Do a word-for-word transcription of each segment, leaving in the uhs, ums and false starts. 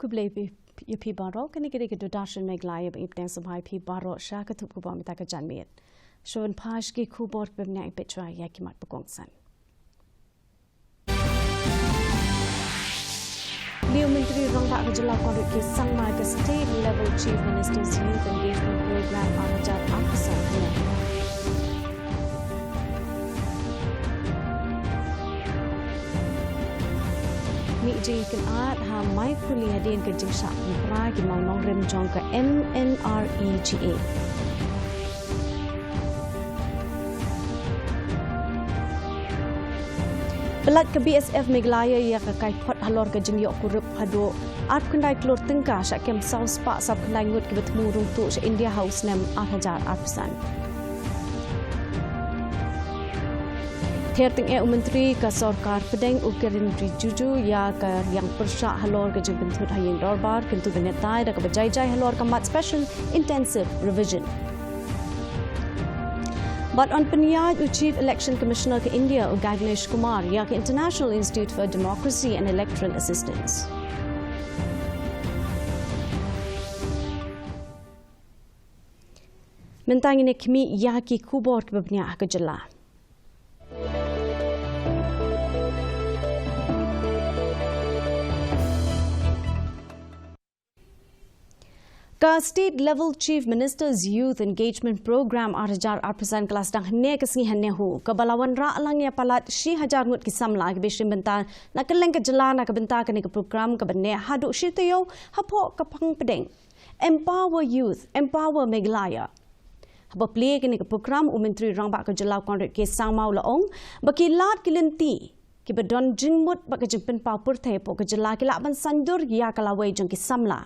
Khublei ïa phi baroh, kane ka dei ka Doordarshan Meghalaya ba ngi pdiang sngewbha ïa phi baroh sha ka thup khubor mynta ka janmiet. Shuwa ban phai sha ki khubor kiba bniah, peit shuwa ïa ki mat ba kongsan. Leit u Myntri Rangbah ka jylla Conrad K Sangma ïa ka State Level Chief Minister's Youth Engagement Programme ar hajar arphew san. Mih jingïakynad ha Maikhuli hadien ka jingshah pynpra ki mawnongrim jong ka M N R E G A. Pynlait ka B S F Meghalaya ïa ka kaiphod halor ka jingïoh kurup haduh arphew khyndai klur tyngka sha kem saw spah sawphew khyndai ngut kiba thmu rung tuh sha India ha u snem ar hajar arphew san. Ther tyngeh u Myntri ka Sorkar Pdeng u Kiren Rijiju ïa ka liang pyrshah halor ka jingpynthut ha ïing dorbar, kyntu bynta da kaba jai jai halor ka mat Special Intensive Revision. Bad yn pynïaid u Chief Election Commissioner ka India u Gagnesh Kumar ïa ka International Institute for Democracy and Electoral Assistance. Mynta ngin ïa khmih ïa ki khubor kiba bniah ha ka jylla. Ka State Level Chief Minister's Youth Engagement Programme ar hajar arphew san ka la sdang hynne ka sngi ha NEHU, kaba la wanrah lang ïa palat shi hajar ngut ki samla kiba shim bynta na kylleng ka jylla na ka bynta kane ka program kaba neh haduh shi taïew hapoh ka phang pdeng Empower Youth, Empower Meghalaya. Haba plie ïa kane ka program, u Myntri Rangbah ka jylla u Conrad K Sangma u la ong ba ki lad ki lynti kiba don jingmut bad ka jingpynpaw pyrthei hapoh ka jylla ki lah ban saiñdur ïa ka lawei jong ki samla.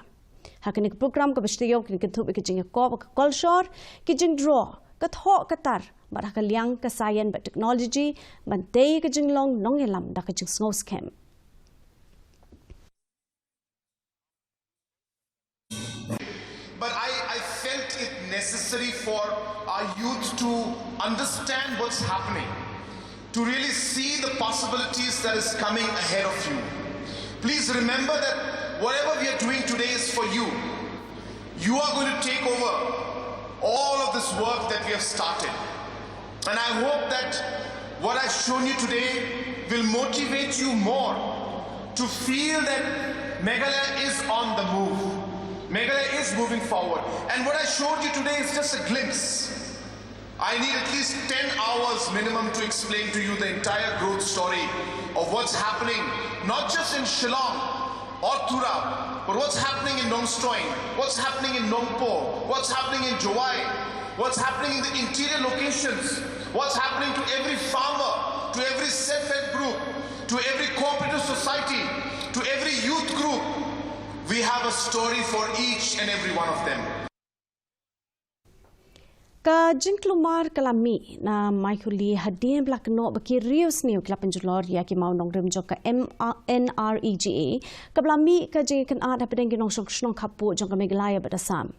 Ha kane ka program kaba shi taïew kin kynthup ïa ka jingïakop ha ka kolshor, ki jingdro, ka thoh ka tar, bad ha ka liang ka science bad technology, ban tei ïa ka jinglong nongïalam da ka jingsngewskhem. But I, I felt it necessary for our youth to understand what's happening, to really see the possibilities that is coming ahead of you. Please remember that whatever we are doing today is for you. You are going to take over all of this work that we have started. And I hope that what I've shown you today will motivate you more to feel that Meghalaya is on the move. Meghalaya is moving forward. And what I showed you today is just a glimpse. I need at least ten hours minimum to explain to you the entire growth story of what's happening, not just in Shillong or Tura, but what's happening in Nongstoin, what's happening in Nongpoh, what's happening in Jowai, what's happening in the interior locations, what's happening to every farmer, to every self-help group, to every cooperative society, to every youth group. We have a story for each and every one of them. Ka jingkulmar ka la mih na Maikhuli hadien ba la kynnoh ba ki riewsniew ki la pynjulor ïa ki mawnongrim jong ka M N R E G A, kaba la mih ka jingïakynad hapdeng ki nongshong shnong khappud jong ka Meghalaya bad Assam.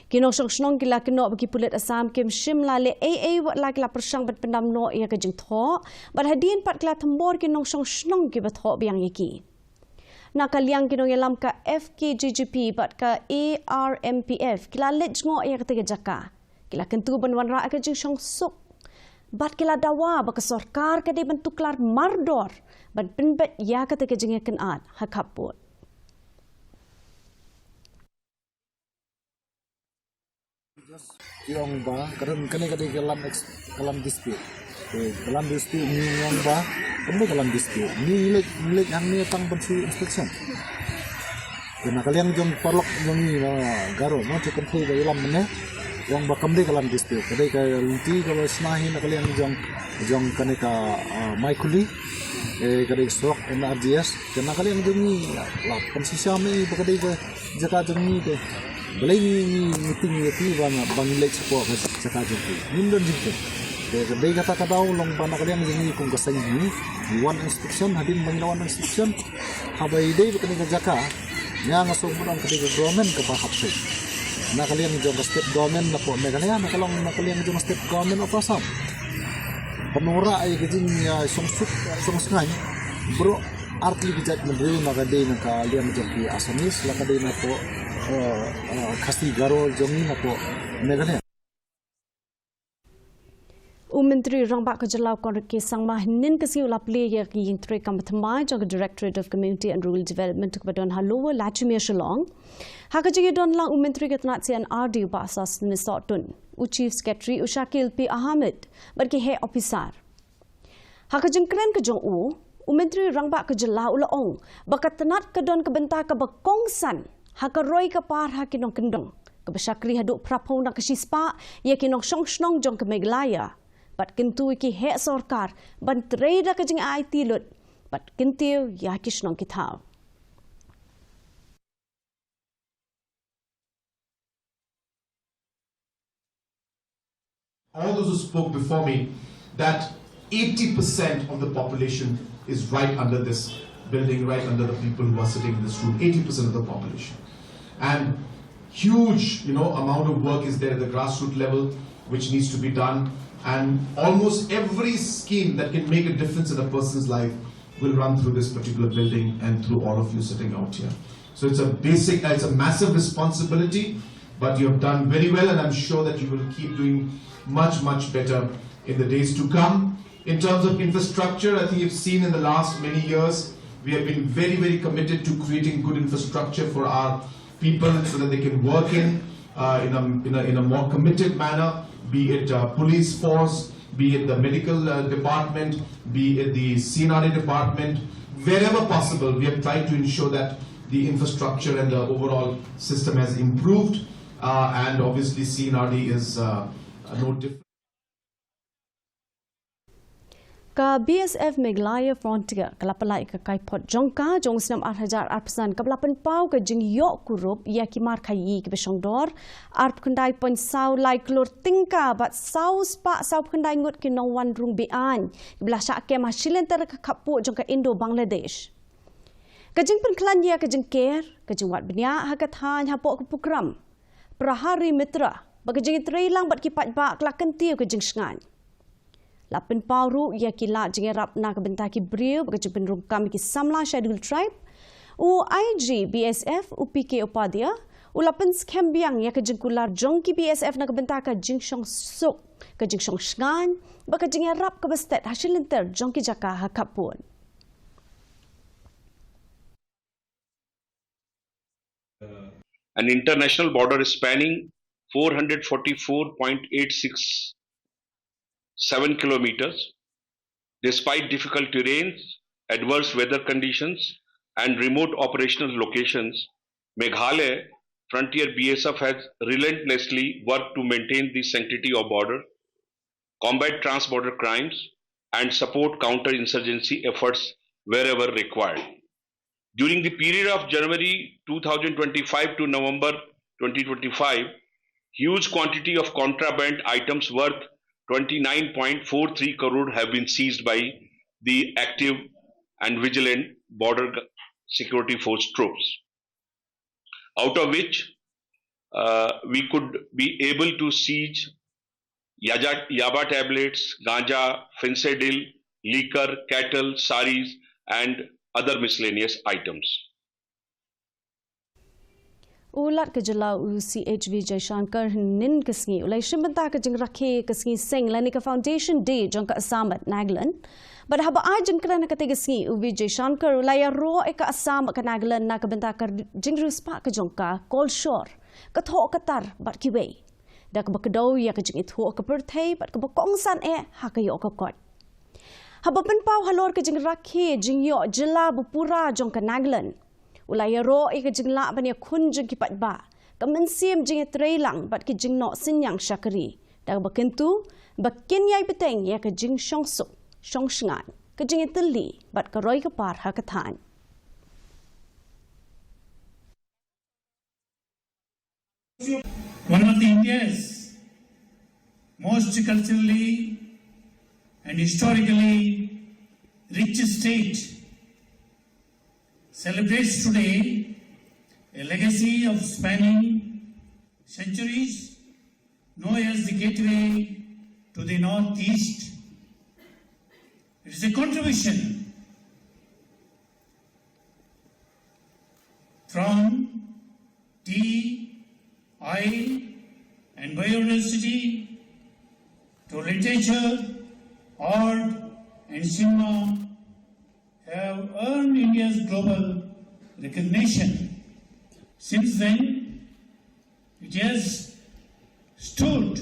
Ki nongshong shnong ki la kynnoh ba ki pulit Assam kim shym la leh ei ei wat la ki la pyrshang ban pyndam noh ïa ka jingthoh, bad hadien pat ki la thombor ki nongshong shnong kiba thoh biang ïa ki. Na ka liang ki nongïalam ka F K J G P bad ka A R M P F ki la leit jngoh ïa katei ka jaka. Ki la kyntu ban wanrah ka jingshongsuk bad ki la dawa ba ka sorkar ka dei ban tuklar mardor ban pynbeit ïa katei ka jingïakynad ha khappud. Ki ong ba ka don kane ka dei ka land ex-, ka land dispute. Te ka land dispute ngi ong ba kam dei ka land dispute. Ngi leit, ngi leit hangne tang ban shu inspection. Te na ka liang jong paralok jong ngi na Garo mo te kam dei ka ïalam mynne. Ong ba kam dei ka land dispute. Ka dei ka lynti kaba shna hi na ka liang jong, jong kane ka, ah, Maikhuli. Eh, ka dei ka surok N R G S. Te na ka liang jong ngi la pynshisha me ba ka dei ka jaka jong ngi te. Balei ngi, ngi, ngi tieng ïa phi ba na, ba ngi leit shapoh ka jaka jong phi. Ngim don jingtip. Te ka dei kata ka daw long ba na ka liang jong ngi kum ka seng ngi, ngi wan inspection, hadien ba ngi la wan inspection. Haba ïadei bad kane ka jaka, nga nga sngewbha ba ka dei ka government kaba hap shuh. Na ka liang jong ka state government napoh Meghalaya, na ka long na ka liang jong ka state government of Assam. Pynwanrah ïa ka jing, ïa shongsuk, shongsngain. Bro, Artylli ki jait mynriew, ma ka dei na ka liang jong ki Assamese, la ka dei na poh, eh, eh, Khasi Garo jong ngi na poh Meghalaya. U Myntri Rangbah ka jylla u Conrad K Sangma hynnin ka sngi u la plie ïa ka ïingtrei kam thymmai jong ka Directorate of Community and Rural Development kaba don ha Lower Lachumiere Shillong. Ha ka jingïadon lang u Myntri ka tnat C and R D u Bah Sosthenes Sohtun, u Chief Secretary u Shakil P Ahmed bad ki heh ophisar. Ha ka jingkren ka jong u, u Myntri Rangbah ka jylla u la ong ba ka tnat ka don ka bynta kaba kongsan ha ka roi ka par ha ki nongkyndong, kaba shakri haduh phraphew na ka shispah ïa ki nongshong shnong jong ka Meghalaya, bad kyntu ïa ki heh sorkar ban trei da ka jingaiti lut bad kyntiew ïa ki shnong ki thaw. All those who spoke before me, that eighty percent of the population is right under this building, right under the people who are sitting in this room, eighty percent of the population. And huge, you know, amount of work is there at the grassroots level, which needs to be done. And almost every scheme that can make a difference in a person's life will run through this particular building and through all of you sitting out here. So it's a basic, it's a massive responsibility, but you have done very well, and I'm sure that you will keep doing much, much better in the days to come. In terms of infrastructure, I think you've seen in the last many years, we have been very, very committed to creating good infrastructure for our people so that they can work in, uh, in a, in a, in a more committed manner, be it, uh, police force, be it the medical, uh, department, be it the C and R D department, wherever possible, we have tried to ensure that the infrastructure and the overall system has improved, uh, and obviously C and R D is, uh, no different. Ka B S F Meghalaya Frontier ka la pyllait ïa ka kaiphod jong ka jong u snem ar hajar arphew san kaba la pynpaw ka jingïoh kurup ïa ki mar khaïi kiba shongdor arphew khyndai point saw lai klur tyngka bad saw spah saw phew khyndai ngut ki nongwan rung be-aiñ kiba la shah kem ha shilynter ka khappud jong ka Indo-Bangladesh. Ka jingpynkhlaiñ ïa ka jingker, ka jingwad bniah ha ka thaiñ hapoh ka prokram Prahari Mitra bad ka jingïatreilang bad ki paidbah ka la kyntiew ka jingshngaiñ. La pynpaw ruh ïa ki lad jingïarap na ka bynta ki briew bad ka jingpynrung kam ïa ki samla Scheduled Tribe. U I G B S F u P K Upadhyay u la pynskhem biang ïa ka jingkular jong ki B S F na ka bynta ka jingshongsuk, ka jingshongshngaiñ bad ka jingïarap kaba stet ha shilynter jong ki jaka ha khappud. An international border spanning four hundred forty-four point eight six seven kilometers. Despite difficult terrains, adverse weather conditions, and remote operational locations, Meghalaya Frontier B S F has relentlessly worked to maintain the sanctity of border, combat trans-border crimes, and support counter-insurgency efforts wherever required. During the period of January two thousand twenty-five to November twenty twenty-five, huge quantity of contraband items worth twenty-nine point four three crore have been seized by the active and vigilant Border Security Force troops, out of which, uh, we could be able to seize yaja-, yaba tablets, ganja, fentanyl, liquor, cattle, saris, and other miscellaneous items. U Lat ka jylla u C H Vijayashankar hynnin ka sngi u la ïashim bynta ka jingrakhe ka sngi seng lane ka Foundation Day jong ka Assam bad Nagaland. Bad haba ai jingkren ha katei ka sngi, u Vijayashankar u la ïaroh ïa ka Assam bad ka Nagaland na ka bynta ka jingriewspah ka jong ka, kolshor, ka thoh ka tar bad kiwei, da kaba kdew ïa ka jingithuh ka pyrthei bad kaba kongsan eh ha ka ïoh ka koit. Haba pynpaw halor ka jingrakhe jingïoh jylla ba pura jong ka Nagaland, u la ïaroh ïa ka jinglah ban ïakhun jong ki paidbah, ka mynsiem jingïatreilang bad ki jingnoh synñiang shakri, da kaba kyntu ba kin ïai bteng ïa ka jingshongsuk shongshngaiñ, ka jingïatylli bad ka roi ka par ha ka thaiñ. One of the India's most culturally and historically rich state celebrates today a legacy of spanning centuries, known as the Gateway to the Northeast. It is a contribution From tea, oil, and biodiversity to literature, art, and cinema have earned India's global recognition. Since then, it has stood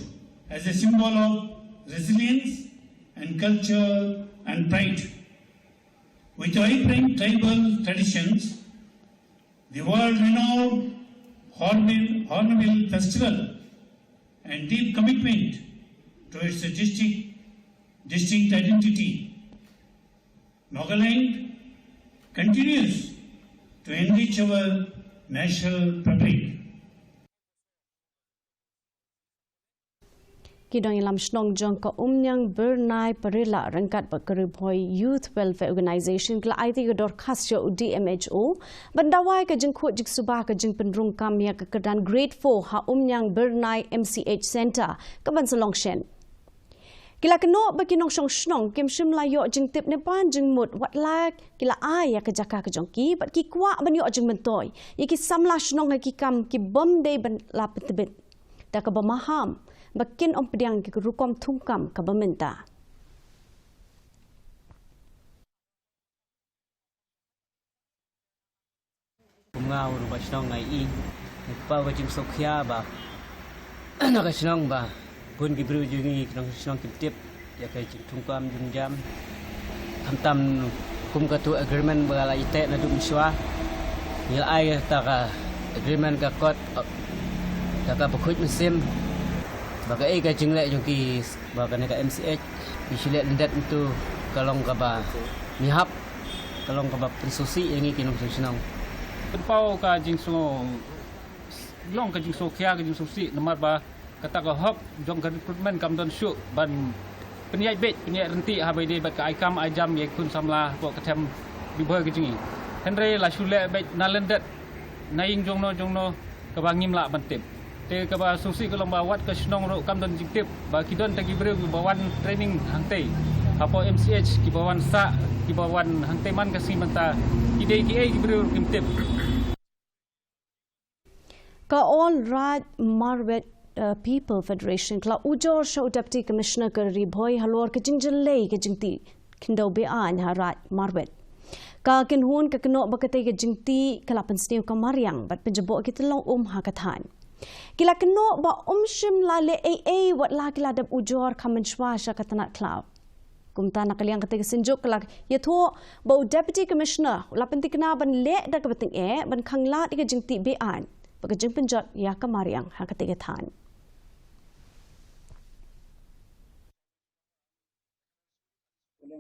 as a symbol of resilience and culture and pride. With vibrant tribal traditions, the world-renowned Hornbill, Hornbill Festival, and deep commitment to its distinct, distinct identity, Nagaland continues to enrich our national fabric. Ki nongïalam shnong jong ka Umniang Byrnai Parila ryngkat bad ka Ri Bhoi Youth Welfare Organization ki la aiti ka dorkhas sha u D M H O ban dawa ïa ka jingkhuid jingsuba ka jingpynrung kam ïa ka kyrdan Grade four ha Umniang Byrnai M C H Center kaban sa long shen. Ki la kynnoh ba ki nongshong shnong kim shym la ïoh jingtip ne ban jingmut wat la ki la ai ïa ka jaka ka jong ki bad ki kwah ban ïoh jingmyntoi ïa ki samla shnong ha ki kam ki bym dei ban la pyntbit. Da kaba maham ba kin ym pdiang ki rukom thungkam kaba mynta. Kum nga u rangbah shnong nga i, nga kpa ka jingsngewkhia ba na ka shnong ba bun ki briew jong ngi ki nongshong shnong kim tip ïa ka jingthungkam jingïam. Khamtam kum katu agreement ba la ïateh naduh mynshuwa, ngi la ai ta ka agreement ka kot, ta ka bakhuid mynsiem ba kaei ka jingleh jong ki ba kane ka M C H ki shu leh lyndet. Ntu ka long kaba ngi hap, ka long kaba pynsngewsih ïa ngi ki nongshong shnong. Pynpaw ka jingsngew, long ka jingsngewkhia, ka jingsngewsih namar ba kata ka hok jong ka recruitment kam don shuh ban pynïaid beit pynïaid ryntih ha ba ïadei bad ka ai kam ai jam ïa ki khun samla hapoh ka them Ri Bhoi ka jong ngi. Hynrei la shu leh beit na lyndet, na ïing jongno jongno kaba ngim lah ban tip. Te kaba sngewsih ka long ba wat ka shnong ruh kam don jingtip ba ki don ta ki briew kiba wan training hangtei hapoh M C H, kiba wan sah, kiba wan hangtei man ka sngi mynta, ki dei kiei ki briew ruh kim tip. Ka All Raid Marwet, uh, People Federation ka la ujor sha u Deputy Commissioner ka Ri Bhoi halor ka jingjyllei ka jingtih khyndew be-aiñ ha Raid Marwet. Ka kynhun ka kynnoh ba katei ka jingtih ka la pynsniew ka mariang bad pynjaboh ki tyllong um ha ka thaiñ. Ki la kynnoh ba um shym la leh ei ei wat la ki la dep ujor kham mynshuwa sha ka tnat khlaw. Kumta na ka liang katei ka synjuk ka la ïathuh ba u Deputy Commissioner u la pynthikna ban leh da kaba tyngeh ban khanglad ïa ka jingtih be-aiñ bad ka jingpynjot ïa ka mariang ha katei ka thaiñ.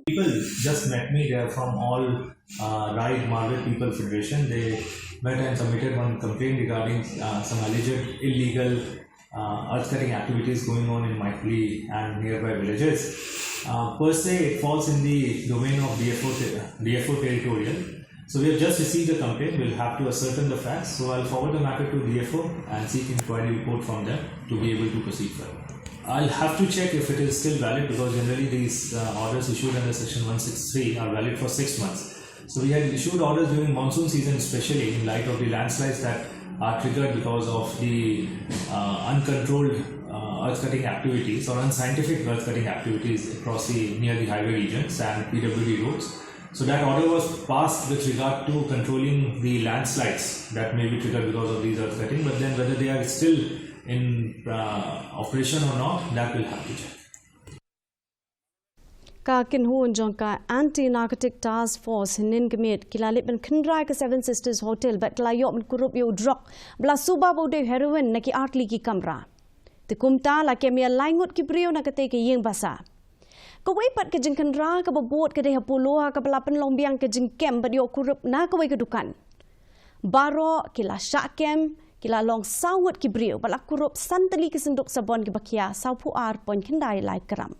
People just met me. They are from All, uh, Raid Marwet People Federation. They met and submitted one complaint regarding, uh, some alleged illegal, uh, earth cutting activities going on in Maithili and nearby villages. Uh, per se, it falls in the domain of D F O, ter-, D F O territorial. So we have just received a complaint. We'll have to ascertain the facts. So I'll forward the matter to D F O and seek inquiry report from them to be able to proceed further. I'll have to check if it is still valid, because generally these, uh, orders issued under Section one six three are valid for six months. So we had issued orders during monsoon season, especially in light of the landslides that are triggered because of the, uh, uncontrolled, uh, earth cutting activities or unscientific earth cutting activities across the, near the highway regions and P W D roads. So that order was passed with regard to controlling the landslides that may be triggered because of these earth cutting, but then whether they are still in, uh, operation or not, that we'll have to check. Ka kynhun jong ka Anti Narcotic Task Force hynnin ka miet ki la leit ban khynra ïa ka Seven Sisters Hotel bad ka la ïoh ban kurup ïa u drok ba la suba ba u dei heroin na ki artylli ki kamra. Te kumta la kem ïa lai ngut ki briew na katei ka ïing basa. Kawei pat ka jingkhynra kaba bud ka dei ha Polo ha kaba la pynlong biang ka jingkem bad ïoh kurup na kawei ka dukan. Baroh ki la shah kem, ki la long saw ngut ki briew bad la kurup san tylli ki synduk sabon kiba khia sawphew ar point khyndai lai gram.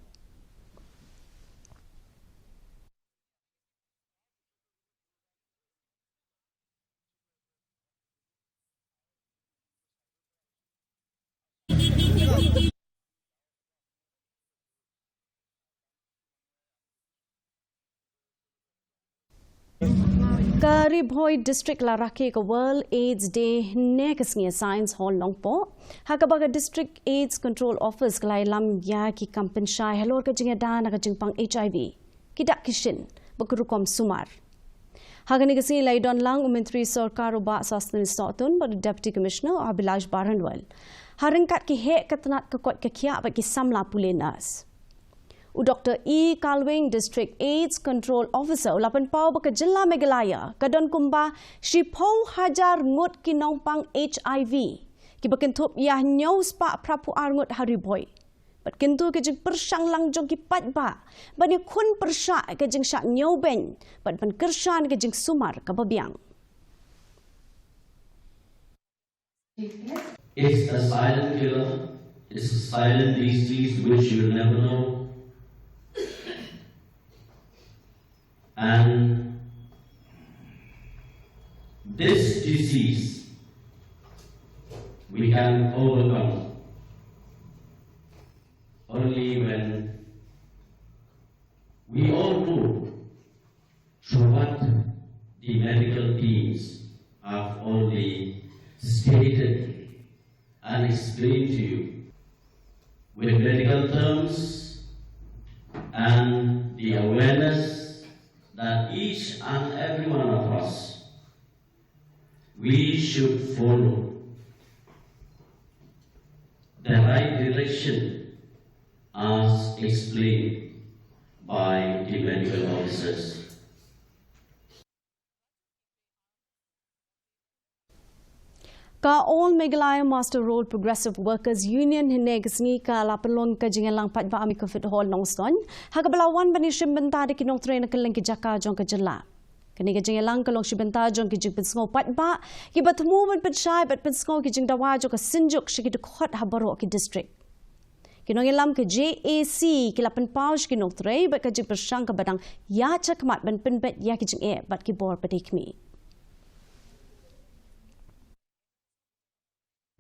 Ka Ri Bhoi District la rakhe ka World AIDS Day hynne ka sngi ha Science Hall Nongpoh, ha kaba ka District AIDS Control Office ka la ïalam ïa ki kam pynshai halor ka jingïada na ka jingpang HIV, ki dak ki shin bad ka rukom sumar. Ha kane ka sngi la ïadon lang u Myntri Sorkar u Bah Sosthenes Sohtun bad u Deputy Commissioner Abhilash Baranwal, ha ryngkat ki heh ka tnat ka koit ka khiah bad ki samla pule nurse. U Doktor E Kalwing, District AIDS Control Officer, u la pynpaw ba ka jylla Meghalaya ka don kumba shiphew hajar ngut ki nongpang HIV, kiba kynthup ïa hynñiew spah phra phew ar ngut ha Ri Bhoi. Bad kyntu ka jingpyrshang lang jong ki paidbah ban ïakhun pyrshah ka jingshah ñiewbeiñ bad ban kyrshan ka jingsumar kaba biang. It's a silent killer. It's a silent disease which you'll never know. And this disease we can overcome only when we all know through what the medical teams have already stated and explained to you with medical terms and the awareness that each and every one of us, we should follow the right direction as explained by the medical officers. Ka All Meghalaya Muster Roll Progressive Workers Union hynne ka sngi ka la pynlong ka jingïalang paidbah ha Microfinance Hall Nongstoiñ, ha kaba la wan ban ïashim bynta da ki nongtrei na kylleng ki jaka jong ka jylla. Kane ka jingïalang ka long shi bynta jong ki jingpynsngew paidbah kiba thmu ban pynshai bad pynsngew ki jingdawa jong ka synjuk sha ki dkhot ha baroh ki district. Ki nongïalam ka J A C ki la pynpaw sha ki nongtrei bad ka jingpyrshang kaba dang ïaid shakhmat ban pynbeit ïa ki jingeh bad ki bor ba dei khmih.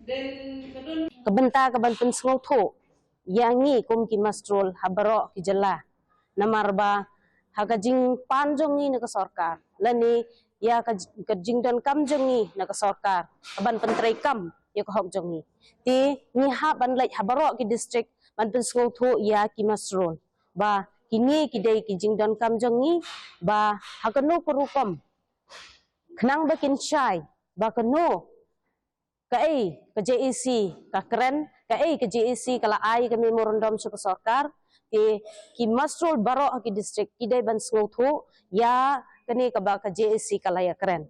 Ka bynta ka ban pynsngewthuh ïa ngi kum ki muster roll ha baroh ki jylla. Namar ba ha ka jingpan jong ngi na ka sorkar lane ïa ka j-, ka jingdonkam jong ngi na ka sorkar ka ban pyntreikam ïa ka hok jong ngi. Te ngi hap ban leit ha baroh ki district ban pynsngewthuh ïa ki muster roll ba kine ki dei ki jingdonkam jong ngi, ba ha kano ka rukom khnang ba kin shai ba kano kaei ka J A C ka kren, kaei ka J A C ka la ai ka memorandum sha ka sorkar. Te ki muster roll baroh ha ki district ki dei ban sngewthuh ïa kane kaba ka J A C ka la ïakren.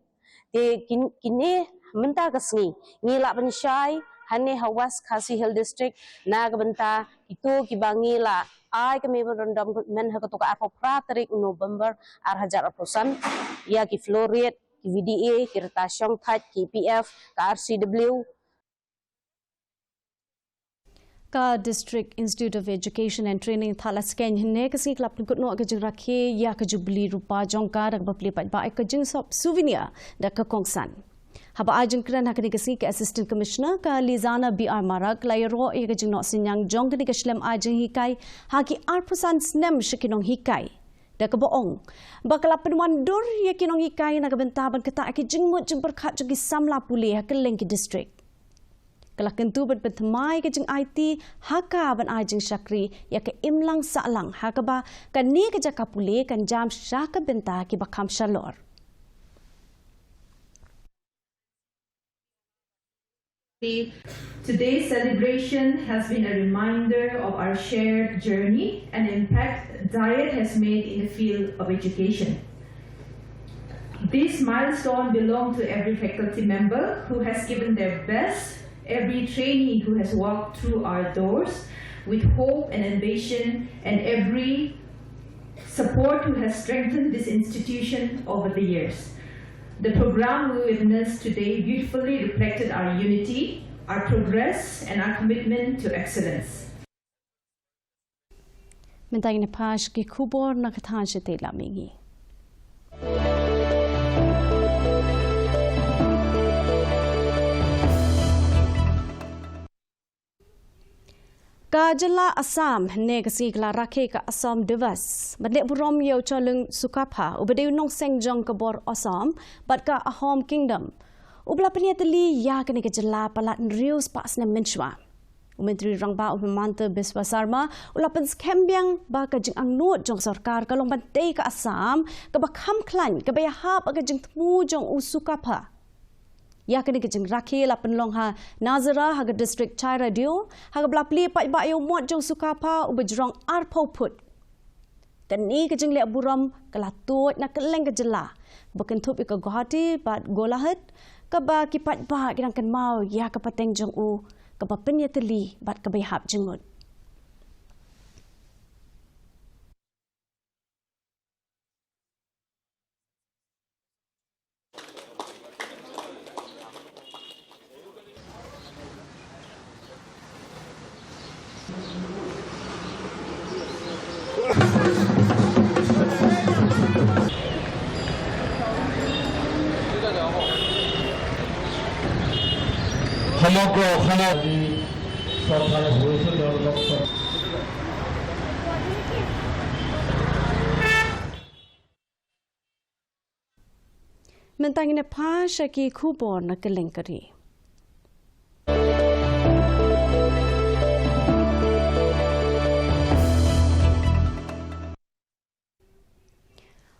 Te kin-, kine mynta ka sngi ngi lah ban shai hangne ha West Khasi Hills District na ka bynta kito kiba ngi la ai ka memorandum commitment ha kato ka arphew phra tarik November ar hajar arphew san, ïa ki floor rate, ki V D A, ki rta shongthait, ki E P F, ka R C W. Ka District Institute of Education and Training Thadlaskein hynne ka sngi ka la pynkut noh ka jingrakhe ïa ka Jubilee Rupa jong ka da kaba plie paidbah ïa ka jingsop souvenir da ka kongsan. Haba ai jingkren ha kane ka sngi ka Assistant Commissioner ka Lizana B R Marak la ïaroh ïa ka jingnoh synñiang jong kane ka shlem ai jinghikai ha ki arphew san snem sha ki nonghikai, da kaba ong ba ka la pynwandur ïa ki nonghikai na ka bynta ban ktah ïa ki jingmut jingpyrkhat jong ki samla pule ha kylleng ki district. Ka la kyntu ban pynthymmai ka jingaiti ha ka ban ai jingshakri ïa ka imlang sahlang ha kaba kane ka jaka pule kan jam sha ka bynta kiba kham shalor. Today's celebration has been a reminder of our shared journey and impact Diet has made in the field of education. This milestone belongs to every faculty member who has given their best, every trainee who has walked through our doors with hope and ambition, and every support who has strengthened this institution over the years. The program we witnessed today beautifully reflected our unity, our progress, and our commitment to excellence. Mynta ngin ïa phai sha ki khubor na ka thaiñ shatei lam mihngi. Ka jylla Assam, hynne ka sngi ka la rakhe ka Assam Diwas. Ban leh burom ïa u Choling Sukapha, uba dei u nongseng jong ka bor Assam, bad ka Ahom Kingdom, uba la pynïatylli ïa kane ka jylla palat hynriew spah snem mynshuwa. U Myntri Rangbah u Himanta Biswa Sarma, u la pynskhem biang ba ka jingangnud jong sorkar ka long ban tei ka Assam, kaba kham khlaiñ, kaba ïahap ha ka jingthmu jong u Sukapha. Ïa kane ka jingrakhe la pynlong ha Nazara, ha ka district Chiraideo, ha kaba la plie paidbah ïa u mot jong u Sukapha, uba jrong arphew phut. Kane ka jingleh burom ka la tuid na kylleng ka jylla, ba kynthup ïa ka Guwahati bad Golaghat, kaba ki paidbah ki dang kynmaw ïa ka pateng jong u, kaba pynïatylli bad kaba ïahap jingmut. সমগ্ৰ অসমত চৰকাৰে ভৱিষ্যত ডেভেলপমেণ্ট Mynta ngin ïa phai sha ki khubor na kylleng ka ri.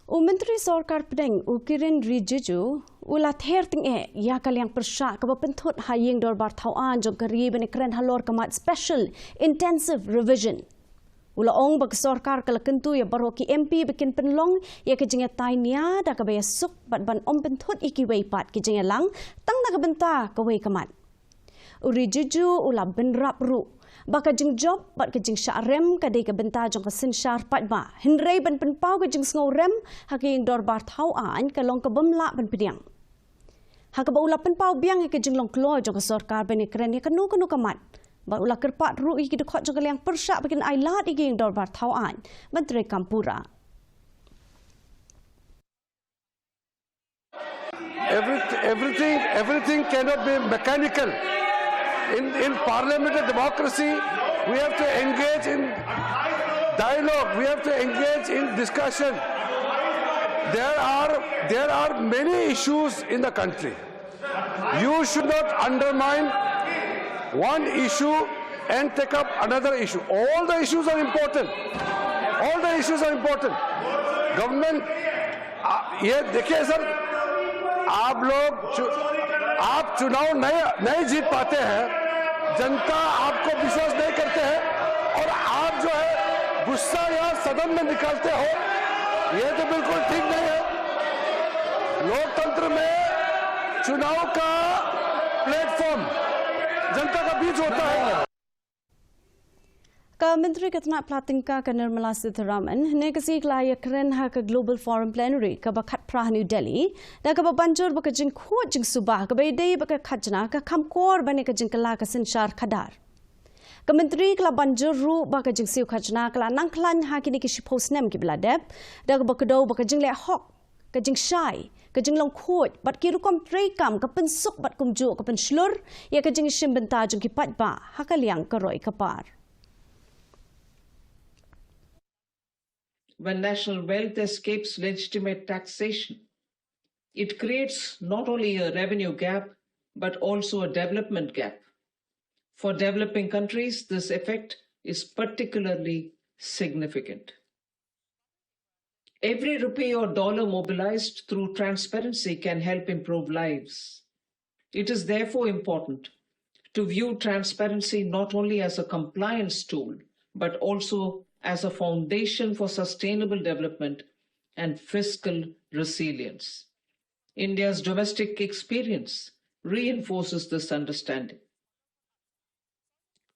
U Myntri Sorkar Pdeng, u Kiren Rijiju, u la ther tyngeh ïa ka liang pyrshah kaba pynthut ha ïing dorbar thaw aiñ jong ka ri ban ïakren halor ka mat Special Intensive Revision. U la ong ba ka sorkar ka la kyntu ïa baroh ki M P ba kin pynlong ïa ka jingïatai nia da kaba ïasuk bad ban ym pynthut ïa kiwei pat ki jingïalang tang na ka bynta kawei ka mat. U Rijiju u la bynrap ruh ba ka jingjop bad ka jingshah rem ka dei ka bynta jong ka synshar paidbah, hynrei ban pynpaw ka jingsngew rem ha ka ïing dorbar thaw aiñ ka long ka bym lah ban pdiang. Ha kaba u la pynpaw biang ïa ka jinglong kloi jong ka sorkar ban ïakren ïa kano kano ka mat, bad u la kyrpad ruh ïa ki dkhot jong ka liang pyrshah ba kin ailad ïa ka ïing dorbar thaw aiñ ban treikam pura. Every, everything, everything cannot be mechanical. In, in parliamentary democracy, we have to engage in dialogue, we have to engage in discussion. There are, there are many issues in the country. You should not undermine one issue and take up another issue. All the issues are important. All the issues are important. Government, आ, ये देखिए सर, आप लोग चु-, आप चुनाव नहीं, नहीं जीत पाते हैं, जनता आपको विश्वास नहीं करते हैं और आप जो है गुस्सा या सदन में निकालते हो, ये तो बिल्कुल ठीक नहीं है। लोकतंत्र में चुनाव का प्लेटफॉर्म जनता का बीच होता है। Ka Myntri ka tnat pla tyngka ka Nirmala Sitharaman, hynne ka sngi ka la ïakren ha ka Global Forum Plenary kaba khatphra ha New Delhi, da kaba ban jur ba ka jingkhuid jingsuba kaba ïadei bad ka khajna ka kham kor ban ïa ka jingkylla ka synshar khadar. Ka Myntri ka la ban jur ruh ba ka jingsiew khajna ka la nang khlaiñ ha kine ki shiphew snem kiba la dep, da kaba kdew ba ka jingleh hok, ka jingshai, ka jinglong khuid, bad ki rukom treikam ka pynsuk bad kumjuh ka pynshlur ïa ka jingïashim bynta jong ki paidbah ha ka liang ka roi ka par. When national wealth escapes legitimate taxation, it creates not only a revenue gap, but also a development gap. For developing countries, this effect is particularly significant. Every rupee or dollar mobilized through transparency can help improve lives. It is therefore important to view transparency not only as a compliance tool, but also as a foundation for sustainable development and fiscal resilience. India's domestic experience reinforces this understanding.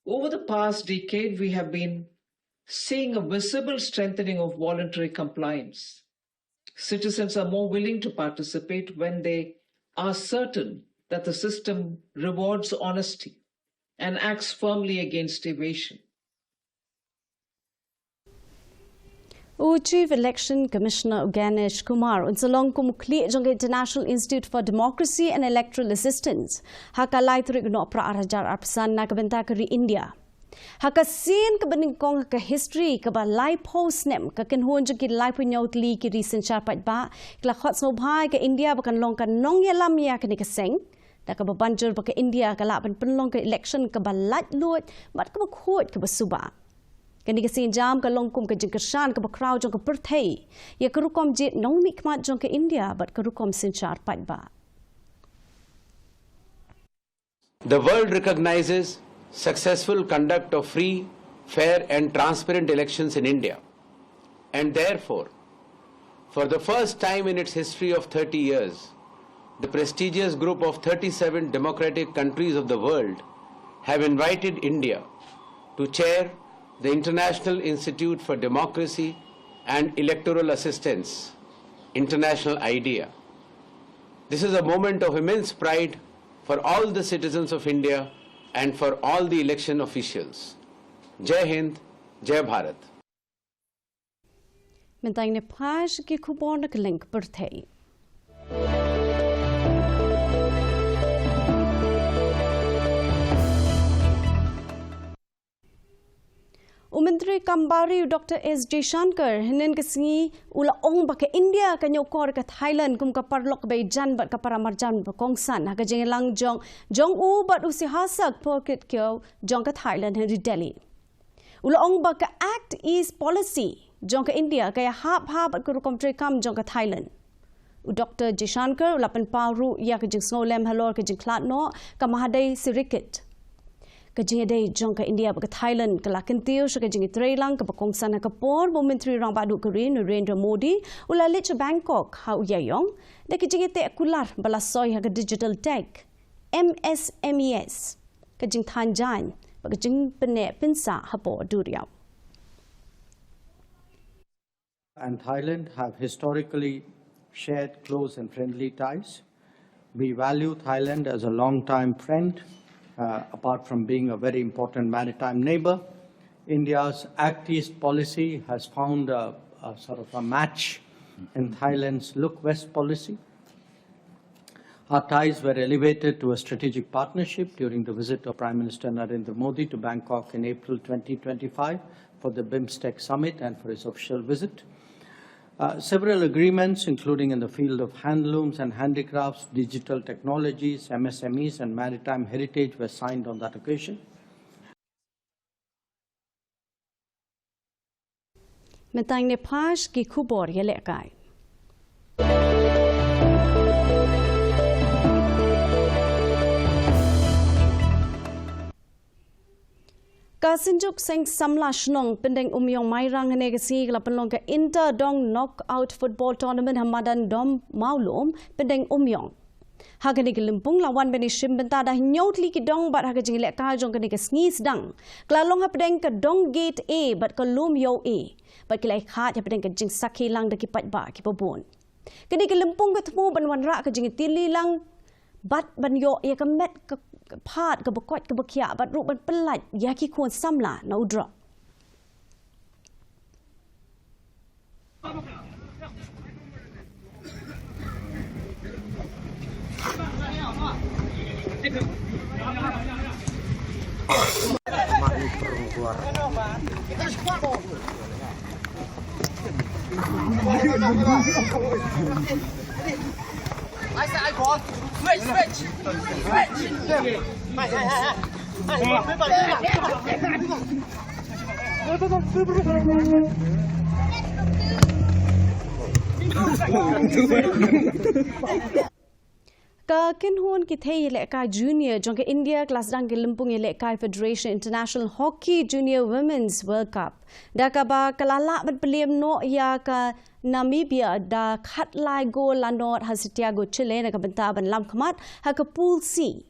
Over the past decade, we have been seeing a visible strengthening of voluntary compliance. Citizens are more willing to participate when they are certain that the system rewards honesty and acts firmly against evasion. U Chief Election Commissioner u Ganesh Kumar un sa long kum u khlieh jong ka International Institute for Democracy and Electoral Assistance ha ka lai tarik u Nohprah ar hajar arphew san na ka bynta ka ri India. Ha ka sien kaba nyngkong ha ka history kaba laiphew snem, ka kynhun jong ki laiphew hynñiew tylli ki ri synshar paidbah ki la khot sngewbha ïa ka India ba kan long ka nongïalam ïa kane ka seng, da kaba ban jur ba ka India ka lah ban pynlong ka election kaba laitluid bad kaba khuid kaba suba. Kane ka sienjam ka long kum ka jingkyrshan kaba khraw jong ka pyrthei ïa ka rukom jied nongmihkhmat jong ka India bad ka rukom synshar paidbah. The world recognizes successful conduct of free, fair and transparent elections in India, and therefore, for the first time in its history of thirty years, the prestigious group of thirty-seven democratic countries of the world have invited India to chair the International Institute for Democracy and Electoral Assistance, International IDEA. This is a moment of immense pride for all the citizens of India and for all the election officials. Jai Hind, Jai Bharat. Mynta ngin ïa peit ki khubor na ka lyngkha pyrthei. U Myntri Kam Bahri u Doktor S Jaishankar hynnin ka sngi u la ong ba ka India ka ñiewkor ka Thailand kum ka paralok ba ïeit bad ka paramarjan ba kongsan ha ka jingïalang jong jong u bad u Sihasak Pokit Kyaw jong ka Thailand ha New Delhi. U la ong ba ka Act East Policy jong ka India ka ïahap ha bad ka rukom treikam jong ka Thailand. U Doktor Jaishankar u la pynpaw ruh ïa ka jingsngewlem halor ka jingkhlad noh ka Mahadei Sirikit. Ka jingïadei jong ka India bad ka Thailand ka la kyntiew sha ka jingïatreilang kaba kongsan ha ka por ba u Myntri Rangbah Duh ka ri Narendra Modi u la leit sha Bangkok ha u Ïaïong da ka jingïateh kular ba la soi ha ka Digital Tech, M S M E S, ka jingthan jaiñ bad ka jingpynneh pynsah hapoh duriaw. And Thailand have historically shared close and friendly ties. We value Thailand as a long-time friend, uh, apart from being a very important maritime neighbor. India's Act East policy has found a, a sort of a match in Thailand's Look West policy. Our ties were elevated to a strategic partnership during the visit of Prime Minister Narendra Modi to Bangkok in April twenty twenty-five for the BIMSTEC summit and for his official visit. Uh, several agreements, including in the field of handlooms and handicrafts, digital technologies, M S M Es, and maritime heritage, were signed on that occasion. Mynta ngin ïa peit ki khubor ïalehkai. Ka Synjuk Seng Samla Shnong Pyndengumiong Mairang hynne ka sngi ka la pynlong ka Inter Dong Knockout Football Tournament ha madan Dom Mawlum, Pyndengumiong. Ha kane ka lympung la wan ban ïashim bynta da hynñiew tylli ki dong bad ha ka jingïalehkai jong kane ka sngi sdang ka la long hapdeng ka Dong Gate A bad ka Lum Ïew A bad ki la ïakhaid hapdeng ka jingsakhi lang da ki paidbah kiba bun. Kane ka lympung ka thmu ban wanrah ka jingïatylli lang bad ban ïoh ïa ka met ka phad kaba koit kaba khiah bad ruh ban pyllait ïa ki khun samla na u drok. Ka kynhun ki thei ïalehkai junior jong ka India ka la sdang ka lympung ïalehkai Federation International Hockey Junior Women's World Cup, da kaba ka la lah ban pynliem noh ïa ka Namibia da khatlai gol la nod ha Santiago, Chile, na ka bynta ban lam khmat ha ka Pool C.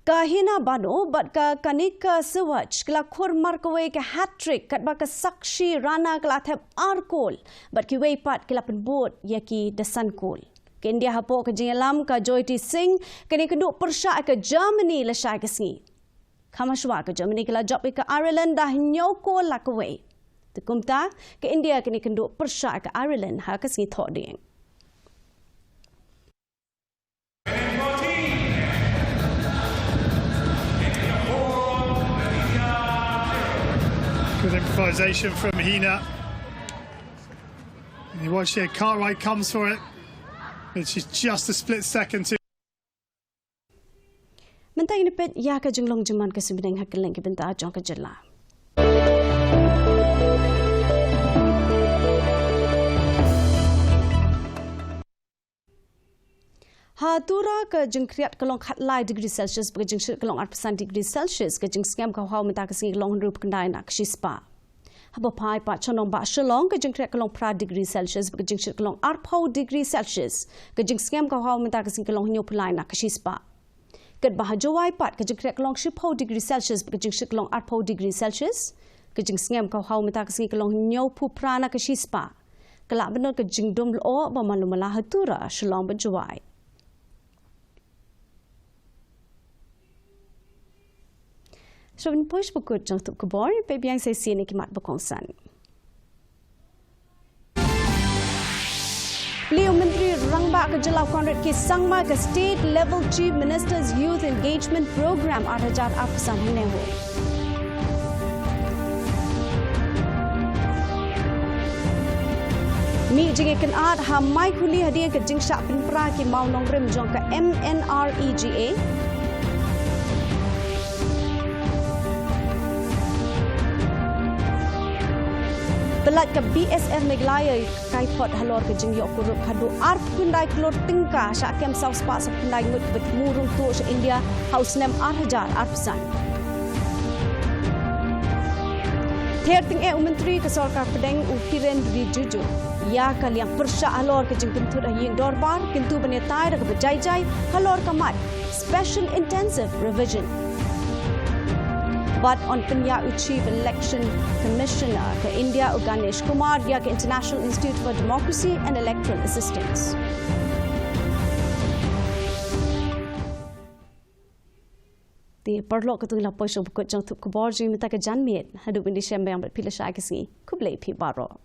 Ka Hina Bano bad ka Kanika Sewaj ki la khur markawei ka hat-trick, katba ka Sakshi Rana ka la thep ar kol bad kiwei pat ki la pynbud ïa ki da san kol. Ka India hapoh ka jingïalam ka Jyoti Singh kan ïakynduh pyrshah ïa ka Germany lashai ka sngi. Kham hashwa ka Germany ka la jop ïa ka Ireland da hynñiew kol la kawei. Te kumta ka India kan ïakynduh pyrshah ïa ka Ireland ha ka sngi Thohdieng. Good improvisation from Hina. And you watch here, Cartwright comes for it. It's just a split second to Mynta ngin peit ïa ka jinglong jingman ka suiñbneng ha kylleng ki bynta jong ka jylla. Ha Tura ka jingkhriat ka long khatlai degree Celsius bad ka jingshit ka long arphew san degree Celsius, ka jingsngem ka hau mynta ka sngi ka long hynriewphew khyndai na ka shispah. Haba phai pat sha nongbah Shillong ka jingkhriat ka long phra degree Celsius bad ka jingshit ka long arphew degree Celsius, ka jingsngem ka hau mynta ka sngi ka long hynñiewphew lai na ka shispah. Katba ha Jowai pat ka jingkhriat ka long shiphew degree Celsius bad ka jingshit ka long arphew degree Celsius, ka jingsngem ka hau mynta ka sngi ka long hynñiewphew phra na ka shispah. Ka lah ban don ka jingdum lyoh ba malu mala ha Tura, Shillong bad Jowai. Shuwa ban poi sha ba kut jong ka tup khubor, peit biang sa shisien ïa ki mat ba kongsan. Plie u Myntri Rangbah ka jylla Conrad K Sangma ïa ka State Level Chief Minister's Youth Engagement Programme ar hajar arphew san hangne ha Mih jingïakynad ha Maikhuli hadien ka jingshah pynpra ki mawnongrim jong ka M N R E G A. Pyllait ka B S F Meghalaya ïa ka kaiphod halor ka jingïoh kurup haduh arphew khyndai klur tyngka sha kem saw spah saw khyndai ngut ba thmu rung tuh sha India ha u snem ar hajar arphew san. Ther tyngeh u Myntri ka Sorkar Pdeng u Kiren Rijiju ïa ka liang pyrshah halor ka jingpynthut ha ïing dorbar, kyntu ban ïatai da kaba jai jai halor ka mat Special Intensive Revision. Bad yn pynïaid u Chief Election Commissioner ka India u Ganesh Kumar ïa ka International Institute for Democracy and Electoral Assistance. Te paralok, katto ngi la poi sha ba kut jong ka tup khubor jong ngi mynta ka janmiet. Haduh ban ïashem biang bad phi lashai ka sngi, khublei phi baroh.